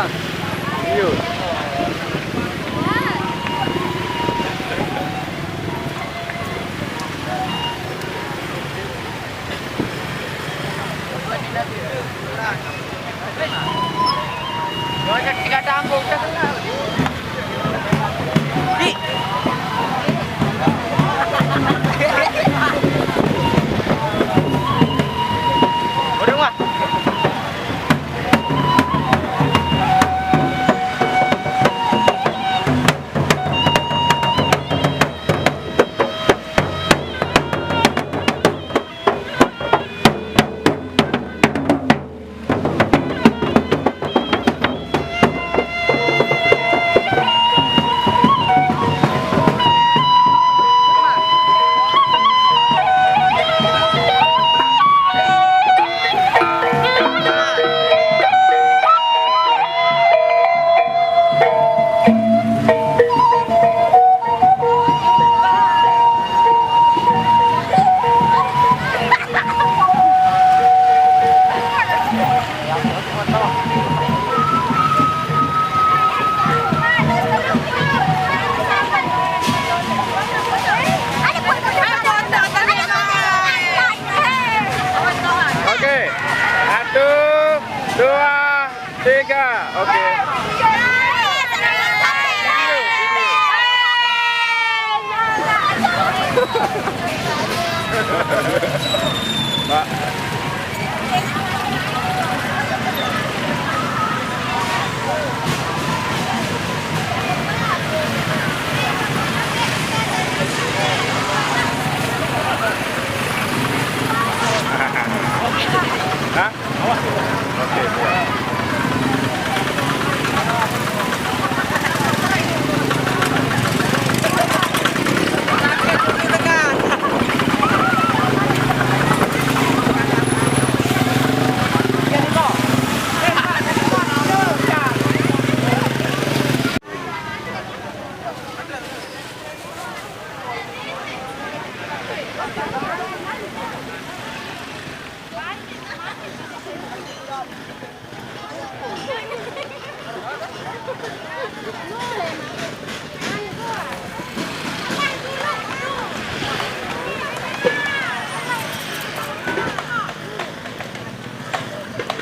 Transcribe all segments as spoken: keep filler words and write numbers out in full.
Iya. Oke, satu, dua, tiga, oke. Pak. Hah? Oke, siap.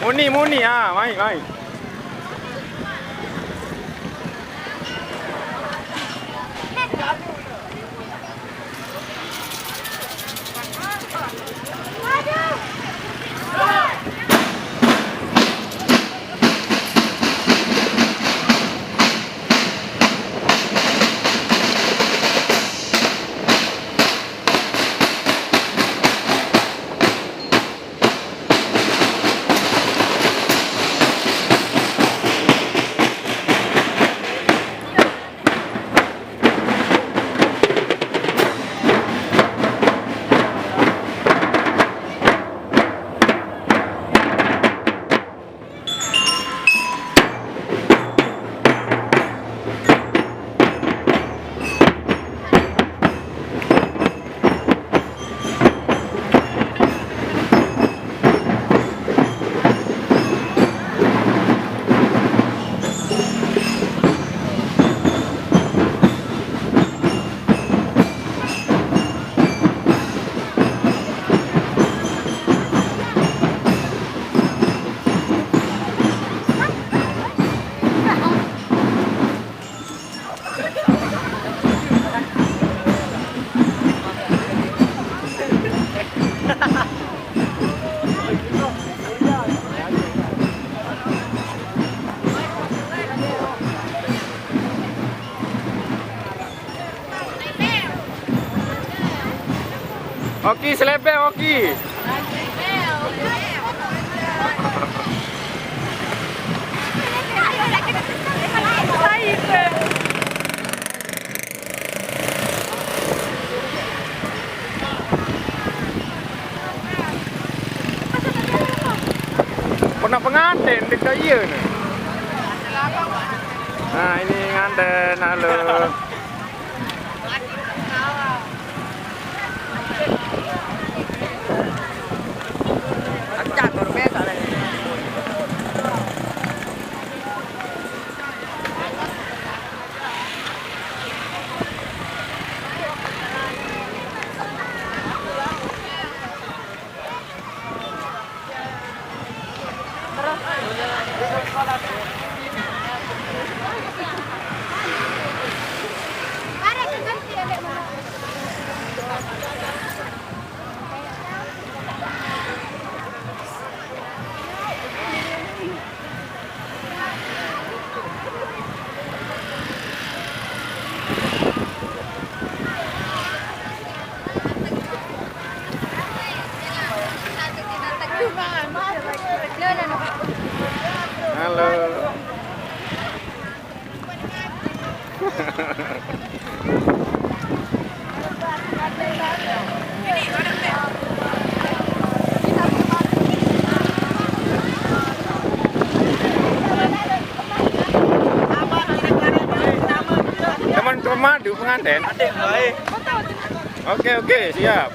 Muni, muni, ah, mai, mai. Oki, selebeh, Oki. Pernah pengantin dekat iya ni. Nah, ini nganten, halo. Halo. Teman-teman, di pengantin. Oke, oke, siap.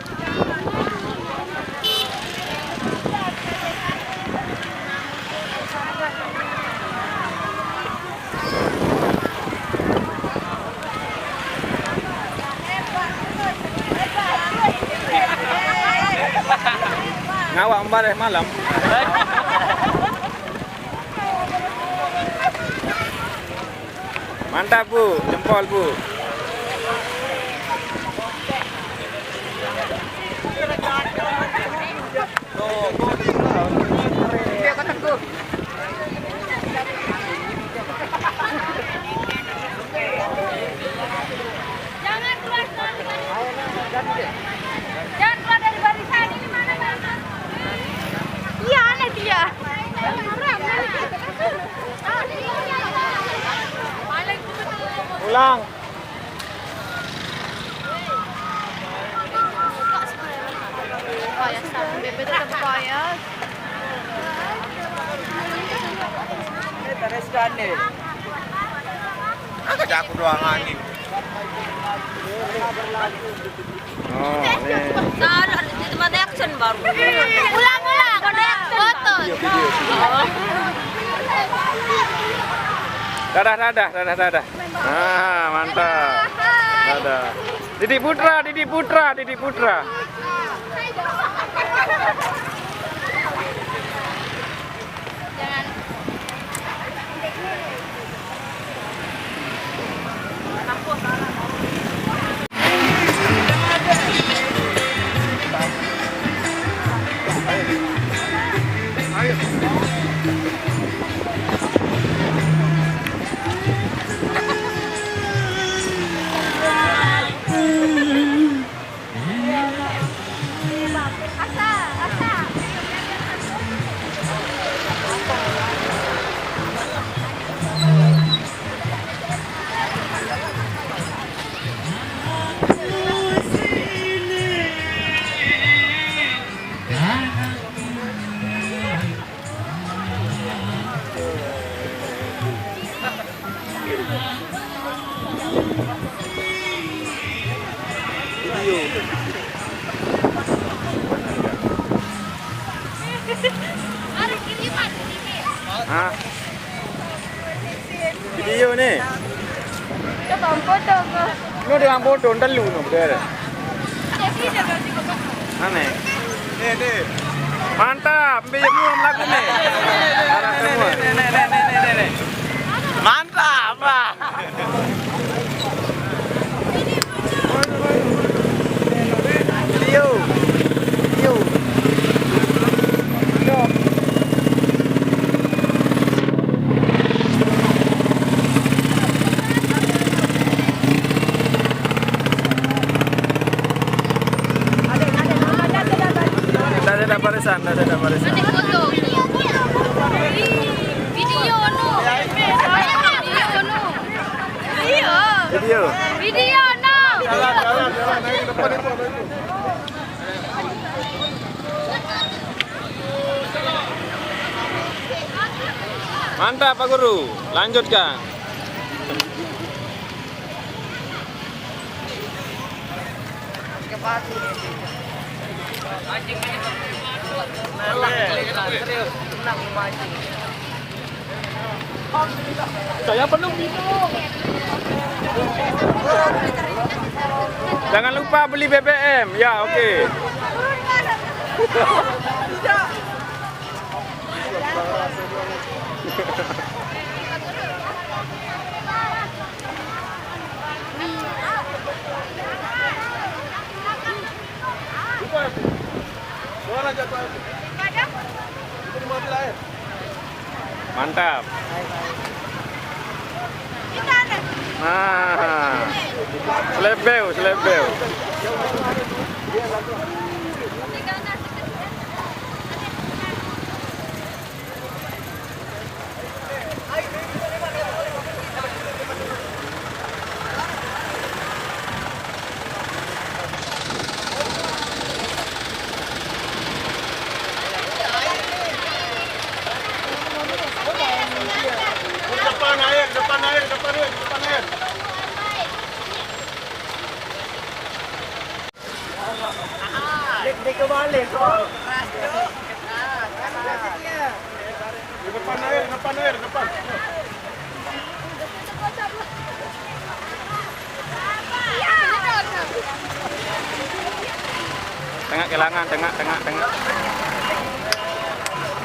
Ngawak mbak deh malam. Mantap, Bu. Jempol, Bu. Jangan keluar, jangan keluar dari barisan. Ini mana barisan? Iya, aneh dia. Ulang. Oh ya, satu bebek tetap kaya. Teruskan deh. Aku jago doang, anjing. Oh, nih. Salah, di tempat action baru. Ulang, ulang. Foto. Video, video, video. Dadah, dadah, dadah, dadah. Ah, mantap. Dadah. Didik Putra, Didik Putra, Didik Putra. Hah? Video nih. Coba foto, Bos. Lu dengan foto, ntar lu no, betul. Aneh. Nih, nih. Mantap, ambil yang belum lagu nih. Arah semua. Mantap, Bang. Video. Video. Dah, dah, dah, barisan, dah, dah, dah, barisan. Video no. Video no. Video. Video no. Jalan, jalan, jalan, ayo ke depan itu, apa itu? Mantap, Pak Guru. Lanjutkan. Saya penuh minum. Jangan lupa beli B B M. Ya, oke. Mantap. Nah, selebeu, selebeu. Depan air, depan air, depan air, depan air. Dia, dia kebalik, kau. Depan air, depan air, depan. Tengah kelangan, tengah, tengah, tengah.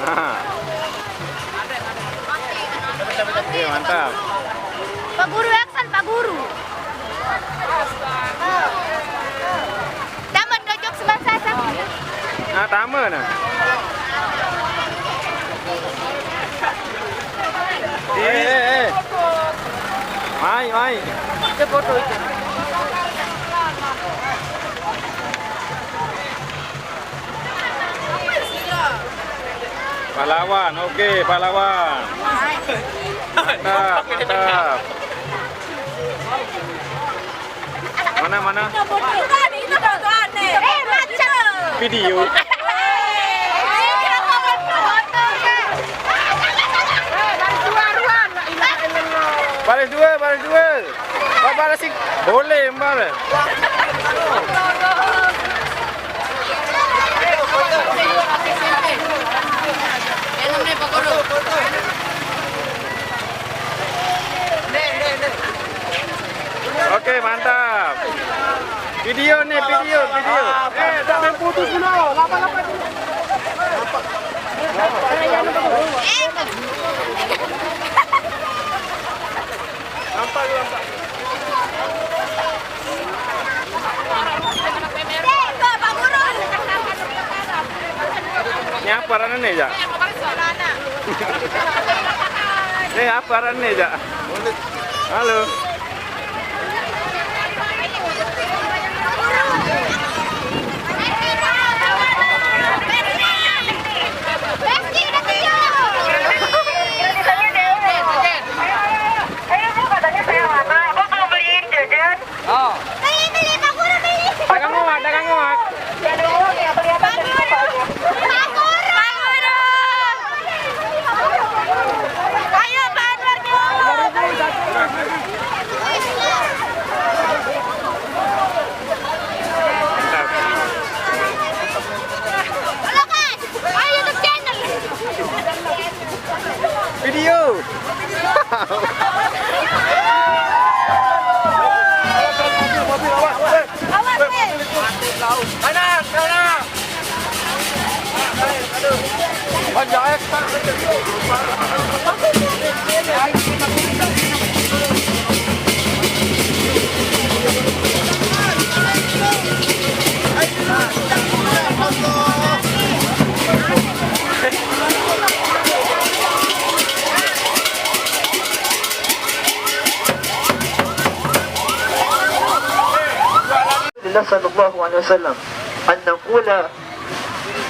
Nah. Oke, mantap. Pak Guru, action, Pak Guru. Tamat dojok sebelah saya. Nah, tamat nah. Eh, eh, eh. Mai, mai. Kita foto itu. Pahlawan, oke, pahlawan. Mantap, mantap. Mana, mana? Itu foto aneh. Eh, macam. Video. Baris dua, baris dua. Bapak Rasik boleh, Mbak. Oke, mantap. Video nih, video, video. Eh, jangan putus dulu. Lama-lama dulu. Nampak, nampak. Ini apa arannya, Jak? Ini apa arannya, Jak? Halo. Ayo, Bu, katanya saya lama. Abang belum beliin jajan. Oh. Beli, beli, Pak Guru, beli. Dagang muat, dagang muat. Jadwal yang kelihatan di depannya. Pak Guru. Pak Guru. Ayo, Pak Guru. Halo, Kak. Ayo, YouTube channel. Video. Awas, eh. Kanan, kanan. Panjang, eh. Rasulullah sallallahu alaihi wasallam, an naqula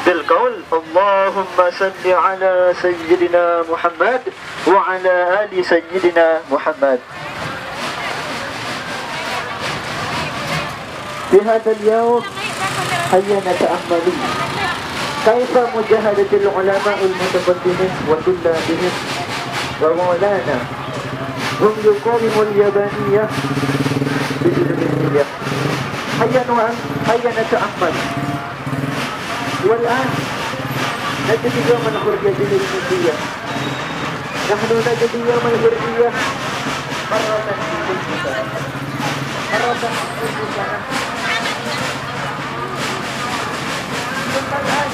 bil qawl, Allahumma salli ala Sayyidina Muhammad wa ala ali Sayyidina Muhammad. في هذا اليوم هيا نتأمل كيف مجاهدة العلماء المتقدمين وطلابهم ومولانا هم يقاوموا اليابانية بجنون النية. هيا نعم، هيا نتأمل. والآن نجد يوم الحرية الإنجليزية. نحن نجد يوم الحرية مرة في كل سنة. مرة في كل سنة. ثم الآن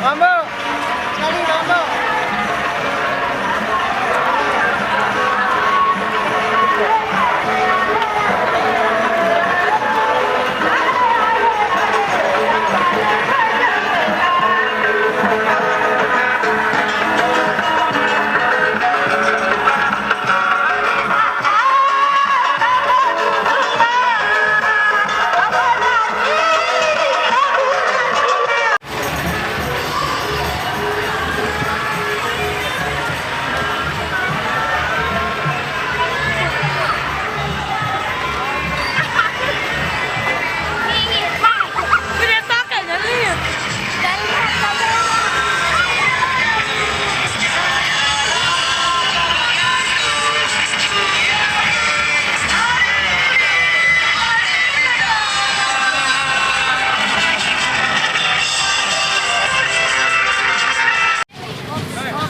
Rambo! Sekali, Rambo!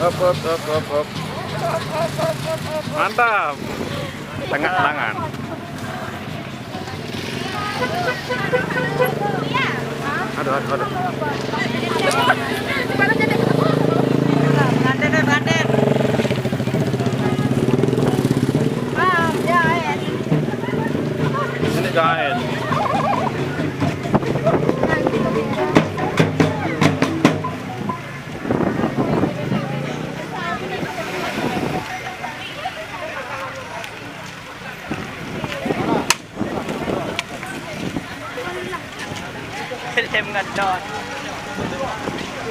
Hop, hop, hop, hop, hop. Mantap. Tengah tangan. Aduh, aduh, aduh. Pengantin, pengantin. Ini guys. Film ngedot.